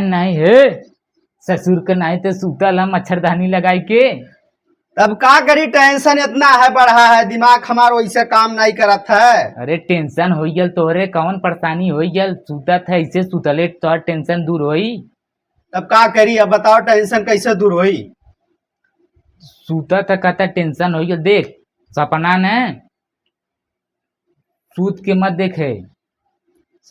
चैन नहीं है ससुर के, नहीं तो सूतल हम मच्छरदानी लगाई के। तब का करी, टेंशन इतना है बढ़ा है, दिमाग हमार वैसे काम नहीं करत है। अरे टेंशन हो गल तोहरे, कौन परेशानी हो गल? सूतत है ऐसे सुतले तोहर टेंशन दूर होई? तब का करी अब बताओ, टेंशन कैसे दूर होई? सूतत है कहता टेंशन हो गल। देख सपना ने सूत के मत देखे,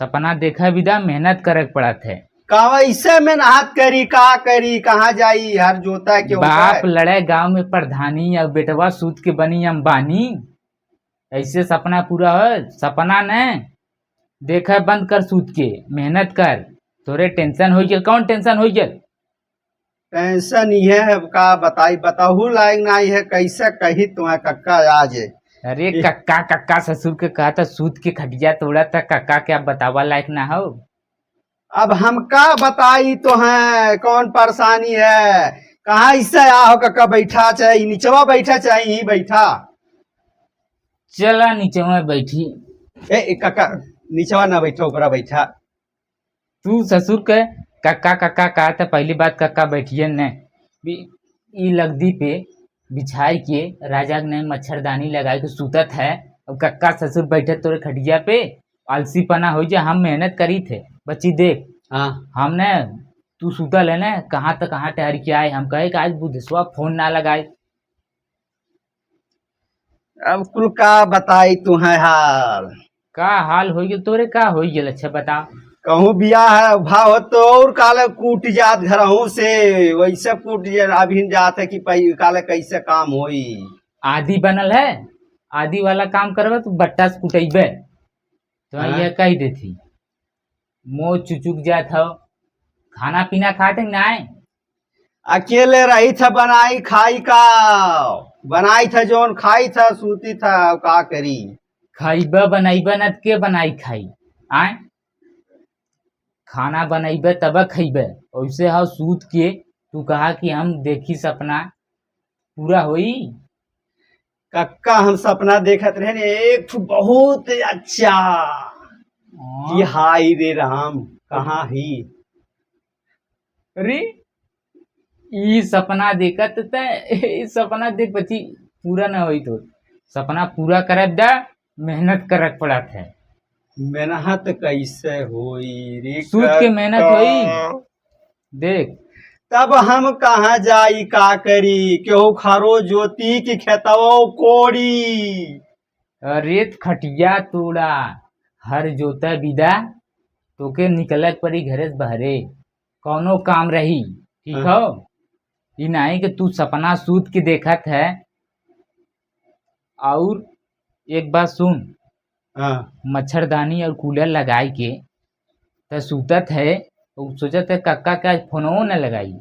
सपना देखा विदा मेहनत करे के पड़त है। का ऐसे में नहात करी, का करी, कहाँ जाई, हर जोता के होता बाप है। लड़े गांव में प्रधानी और बेटवा सूत के बनी अंबानी, ऐसे सपना पूरा हो? सपना ने देखा बंद कर, सूत के मेहनत कर। तोरे टेंशन हो गया, कौन टेंशन हो गया? टेंशन ये है, अब का बताई, बताहू लायक नहीं है, कैसे कही तुम्हें कक्का आज। अरे कक्का कक्का ससुर के कहा था सूत के खटिया तोड़ा था कक्का के, अब बतावा लायक ना हो। अब हम का बताई तो हैं, कौन परेशानी है? कहाँ इससे आहो कक्का, बैठा चाहे नीचवा बैठा चाहे यहीं बैठा। चला नीचे में बैठी। ए कक्का नीचवा ना बैठा, ऊपरा बैठा। तू ससुर के कक्का कक्का कहा था, पहली बात कक्का बैठिए ने ई लग्दी पे बिछाई के राजा ने मच्छरदानी लगाई के सूतत है और कक्का ससुर बैठे तोरे खटिया पे। आलसी पना हो जा, हम मेहनत करी थे बच्ची देख। हाँ हमने तू सूतल है ना, कहाँ तक कहाँ ठहर के आए, हम कहे कि आज बुधस्वा फोन ना लगाए। अब कुल का बताई तू है हाल। का हाल हो गया तोरे, का हो गया? अच्छा बता। कहूँ बिया है भाव हो तो और काले कूट जात घरहू से, वैसे कूट जा अभी जात है कि काले कैसे काम होई। आदि बनल है, आदि वाला काम करबे तो बट्टा से कुटेबे तो हाँ। यह कह देती मोह चुचुक जात हो। खाना पीना खाते ना? अकेले रही था, बनाई खाई का, बनाई था जोन खाई था, सूती था, अब का करी। खाइबा बनाइबा न त के बनाई खाई आए? खाना बनाइबे तब खइबे। वैसे हो सूत के तू कहा कि हम देखी सपना पूरा होई। कक्का हम सपना देखत रहे ने एक ठो बहुत अच्छा कि हाय रे राम कहाँ ही। अरे ई सपना देखत त ई सपना देख बची पूरा न होई, तो सपना पूरा करे दा मेहनत करे के पड़त है। मेहनत कैसे होई रे सूत के मेहनत कक्का? होई। देख तब हम कहाँ जाई, का करी, केहू खारो जोती कि खेतवो कोड़ी। अरे खटिया तोड़ा हर जोता विदा तोके निकले के पड़ी घरे से बहरे, कौनो काम रही ठीक हाँ। हो। ई नहीं कि तू सपना सूत के देखत है। और एक बात सुन, हाँ मच्छरदानी और कूलर लगाई के त सूतत है और सोचत है कक्का के आज फोनो न लगाई।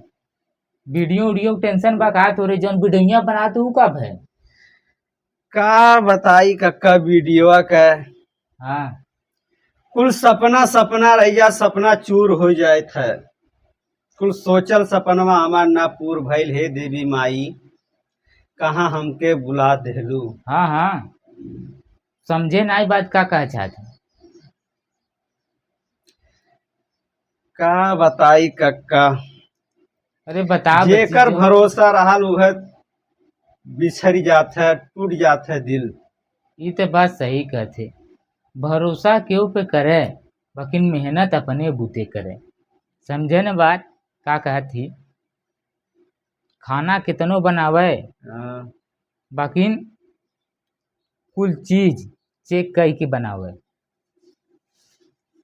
वीडियो वीडियो के टेंशन बा का तोरे? जौन वीडियो बना तू कब है? का बताई कक्का वीडियो का। हाँ कुल सपना सपना रह जा, सपना चूर हो जाए है। कुल सोचल सपनवा हमार ना पूर भइल। हे देवी माई कहाँ हमके बुला देलू। हाँ हाँ समझे ना बात का कहा चाहते। का बताई कक्का। अरे बता बच्ची जेकर जो- भरोसा रहल उहे बिछड़ जात है, टूट जात है दिल। ई तो बात सही कहते, भरोसा केहू पे करे लेकिन मेहनत अपने बूते करे। समझे न बात का कहत थी? खाना कितनो बनावे हाँ। बाकी कुल चीज चेक कर के बनावे।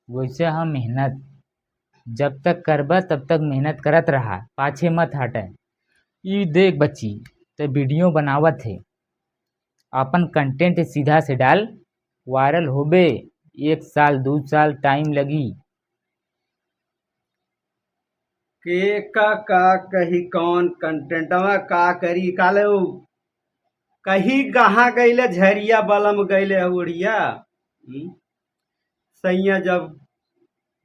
वैसे हम मेहनत जब तक करबा तब तक मेहनत करत रहा, पाछे मत हटे। ई देख बच्ची तो वीडियो बनावत है, अपन कंटेंट सीधा से डाल, वायरल होबे। 1 साल 2 साल टाइम लगी। के का कही कौन कंटेंटवा का करी, काले उ कहीं कहाँ गईले झरिया बलम गईले उड़िया। सैया जब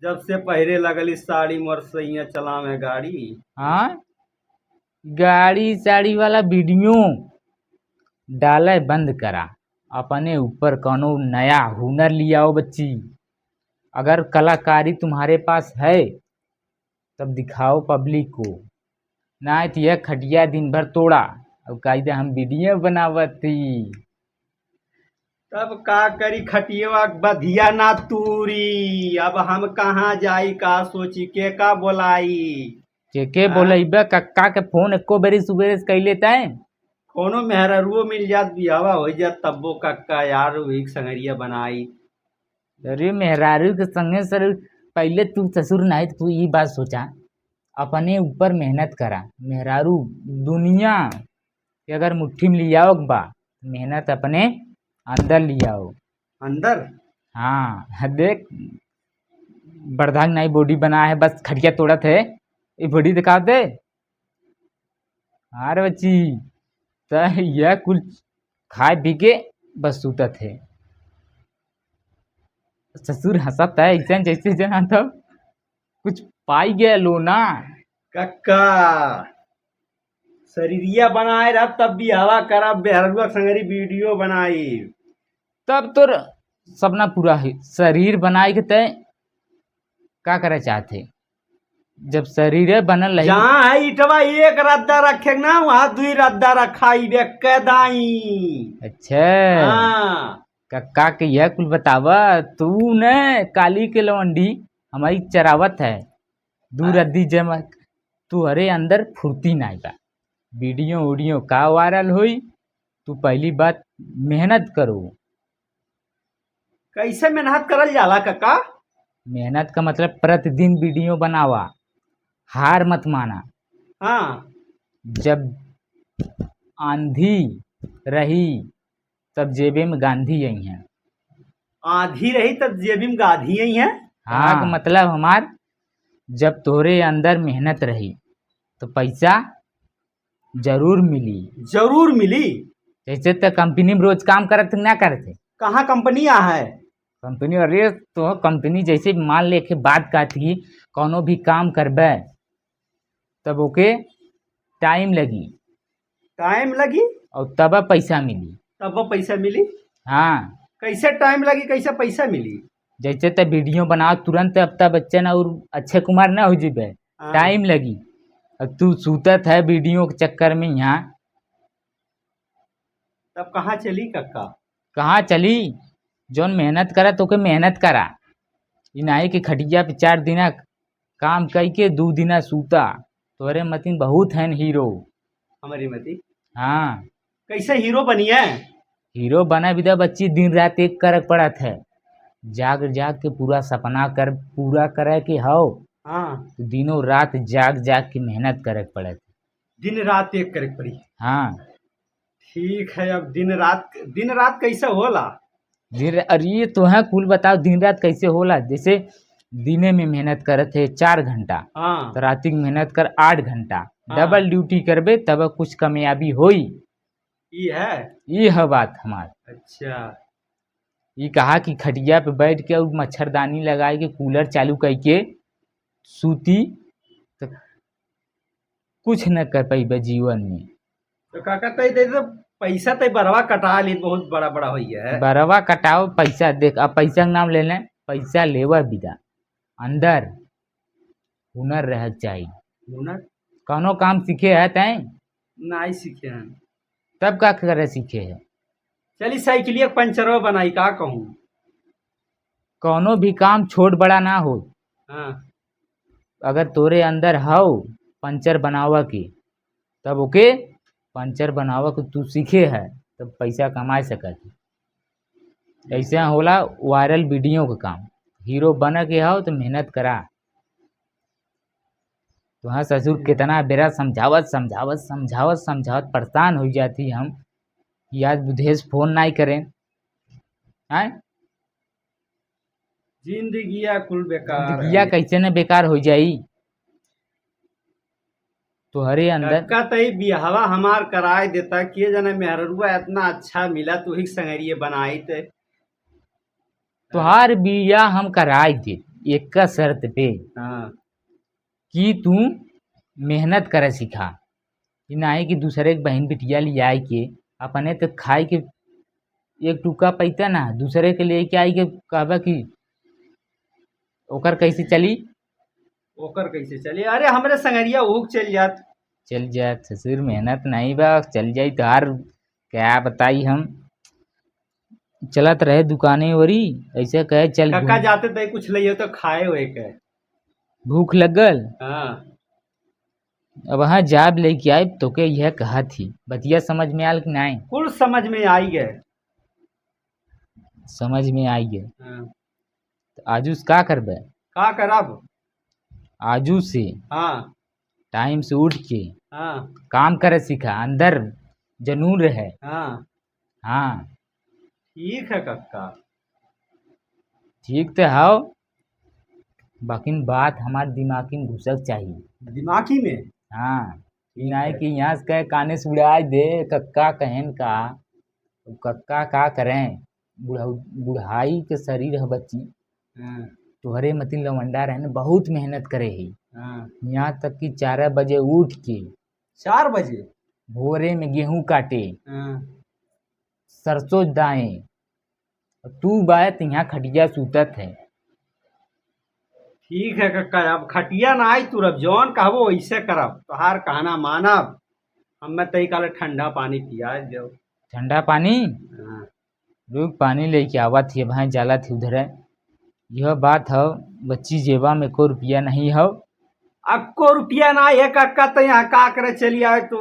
जब से पहरे लगली साड़ी मोर सैया चलावे गाड़ी। हाँ गाड़ी साड़ी वाला वीडियो डाले बंद करा, अपने ऊपर कोनो नया हुनर लियाओ बच्ची। अगर कलाकारी तुम्हारे पास है तब दिखाओ पब्लिक को। ना तो यह खटिया दिन भर तोड़ा और कायदा हम वीडियो बनावत थी। तब का करी खटियवा बधिया ना तूरी, अब हम कहाँ जाई, का सोची, के का बोलाई? के हाँ? बोलैबे कक्का के फोन एको बेरी सुबेरे से कैले तैं? कोनो मेहररुओ मिल जात, बियावा हो जात तब्बो कक्का यार वही संगरिया बनाई। अरे मेहरारू के संगे सर पहले तू ससुर नहीं तो तू ये बात सोचा, अपने ऊपर मेहनत करा। मेहरारू दुनिया के अगर मुट्ठी में लियाओ के बा, मेहनत अपने अंदर लियाओ। अंदर? हाँ देख, बर्दाश्त नहीं बॉडी बना है, बस खटिया तोड़त है, ये बॉडी दिखा दे। अरे बच्ची तो यह कुल खाए पी के बस सुतत है। ससुर हंसत है ऐसे जैसे जना तो कुछ पाई गया लो ना। कक्का शरीरिया बनाए रह तब बियावा करब, मेहररुआ के संगरी वीडियो बनाई। तब तो सपना पूरा है। शरीर बनाए के तय का करे चाहते, जब शरीर बनल रही। जहाँ है इटवा एक रद्दा रखे ना, वहाँ दुई रद्दा रखाई के दाई। अच्छा। हाँ। कक्का के यह कुल बतावा, तू ने काली के लवंडी हमारी चरावत है दू रद्दी जमा, तू अरे अंदर फुर्ती नहीं बा। वीडियो उडियो का वायरल होई? तू पहली बात मेहनत करो। कैसे मेहनत करल जाला कक्का? मेहनत का मतलब प्रतिदिन वीडियो बनावा, हार मत माना। हाँ। जब आंधी रही तब जेबे में गांधी आई हैं। आंधी रही तब जेबी में गाधी आई है। हाँ का मतलब हमार जब तोरे अंदर मेहनत रही तो पैसा जरूर मिली। जरूर मिली। जैसे तो कंपनी में रोज काम करत ना करते? कहाँ कंपनी आ है? कंपनी, अरे तो कंपनी जैसे मान ले के बात का थी, कोनो भी काम करबे तब ओके टाइम लगी। टाइम लगी और तब पैसा मिली। तब वो पैसा मिली। हाँ। कैसे टाइम लगी, कैसे पैसा मिली? जैसे तो वीडियो बनाओ तुरंत अमिताभ बच्चन और अक्षय कुमार ना हो जीबे। हाँ। टाइम लगी। और तू सूतत है वीडियो के चक्कर में यहाँ। तब कहाँ चली कक्का? कहाँ चली? जौन मेहनत करा तो के मेहनत करा, ई नाही कि खटिया पे 4 दिना काम कई के 2 दिना सूता। तोरे मतीन बहुत हैं हीरो। हमारी मती? हाँ। कैसे हीरो बनी है? हीरो बना विदा बच्ची, दिन रात एक करक पड़त है, जाग जाग के पूरा सपना कर पूरा करे के हो। हाँ। तो दिनों रात जाग जाग के मेहनत करे के पड़त। दिन रात एक करे के पड़ी। हाँ। ठीक है, अब दिन रात कैसे होला? दिन, अरे ये तो है कुल बताओ दिन रात कैसे होला। जैसे दिने में मेहनत करत है 4 घंटा। हाँ। तो रात की मेहनत कर 8 घंटा। हाँ। डबल ड्यूटी करबे तब कुछ कामयाबी होई। ये है, ये है बात हमार। अच्छा। ये कहा कि खटिया पे बैठ के और मच्छरदानी लगाए के कूलर चालू करके सूती तो कुछ न कर पाई जीवन में। तो काका तई दे तो पैसा तई बरवा कटा ली, बहुत बड़ा बड़ा हो गया है। बरवा कटाओ पैसा देख, अब पैसा का नाम ले लें, पैसा लेवा विदा अंदर हुनर रह चाहिए। हुनर? कौनो काम सीखे है तय? नहीं सीखे हैं। तब का करे सीखे है? चली साइकिलिया पंचरवा बनाई, का कहूँ? कौनो भी काम छोट बड़ा ना हो। हाँ। अगर तोरे अंदर हो पंचर बनावा की, तब ओके पंचर बनावा के तू सीखे है तब पैसा कमा सकत है। ऐसे होला वायरल वीडियो का काम। हीरो बन के हो तो मेहनत करा। तो हाँ ससुर कितना बेरा समझावत समझावत समझावत समझावत परेशान हो जाती हम कि आज बुधेश फोन नहीं करें। हैं जिंदगिया कुल बेकार। जिंदगिया कैसे न बेकार हो जाई तुहरे अंदर। कक्का तई बिहवा हमार कराए देता, के जाने मेहररुआ इतना अच्छा मिला तो ही संगरिए बनाई ते। तुहार बिया हम कराए दे एक शर्त पे। हाँ। कि तू मेहनत करे सिखा, कि नहीं कि दूसरे के बहन बिटिया ले आए के अपने तो खाए के एक टुका पैता ना, दूसरे के ले के आई के कहबा कि ओकर कैसे चली? ओकर कैसे चली? अरे हमरे संगरिया ऊक चल जात। चल जात ससुर, मेहनत नहीं बा, चल जाई तोहार। क्या बताई हम, चलत रहे दुकाने ओरी, ऐसे कहे चल कक्का जाते तो कुछ लइयो तो खाए हुए के। भूख लगल। हाँ। अब वहाँ जाब लेके आए तोके यह कहा थी, बतिया समझ में आल कि नहीं? कुल समझ में आई गए। समझ में आई गए। हाँ। तो आजू से का करबे? का करब? आजू से हाँ। टाइम से उठ के हाँ। काम करे सीखा, अंदर जनून रहे। हाँ। हाँ। ठीक है कक्का। ठीक तो हाओ, बाकी बात हमारे दिमाग में घुसक चाहिए। दिमागी में? हाँ, ई नाय कि यहाँ से कहे काने से उड़ाए दे कक्का कहन का, कक्का का करें, बुढ़ा बुढ़ाई के शरीर है बच्ची। हाँ। तोहरे मतिन लवंडा रहने बहुत मेहनत करे है। हाँ। यहाँ तक कि 4 बजे उठ के, 4 बजे भोरे में गेहूं काटे, हाँ। सरसों दाएं, तू बात यहाँ खटिया सूतत है। ठीक है कक्का, अब खटिया ना आई तुरब, जौन कहबो वैसे करब, तोहार कहना मानब। हमें तई काले ठंडा पानी पिया दो। ठंडा पानी? हाँ। रुक, पानी लेके आवा थी, भाई जाला थी उधर। यह बात है बच्ची, जेबा में को रुपया नहीं हो। अक्को रुपया ना है कक्का, तो यहाँ का करे चली आए तू?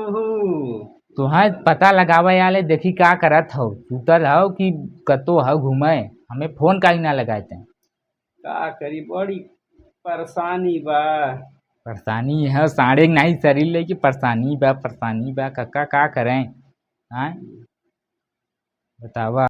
तुहाँ पता लगावे आले, देखी का करत हो, सुतल हो कि कतो हो घूमे, हमें फोन काहे ना लगाए ते? का करी, बड़ी परेशानी बा। परेशानी है साढ़े नहीं शरीर लेके परेशानी बा, परेशानी बा कक्का, का करें? हाँ बतावा।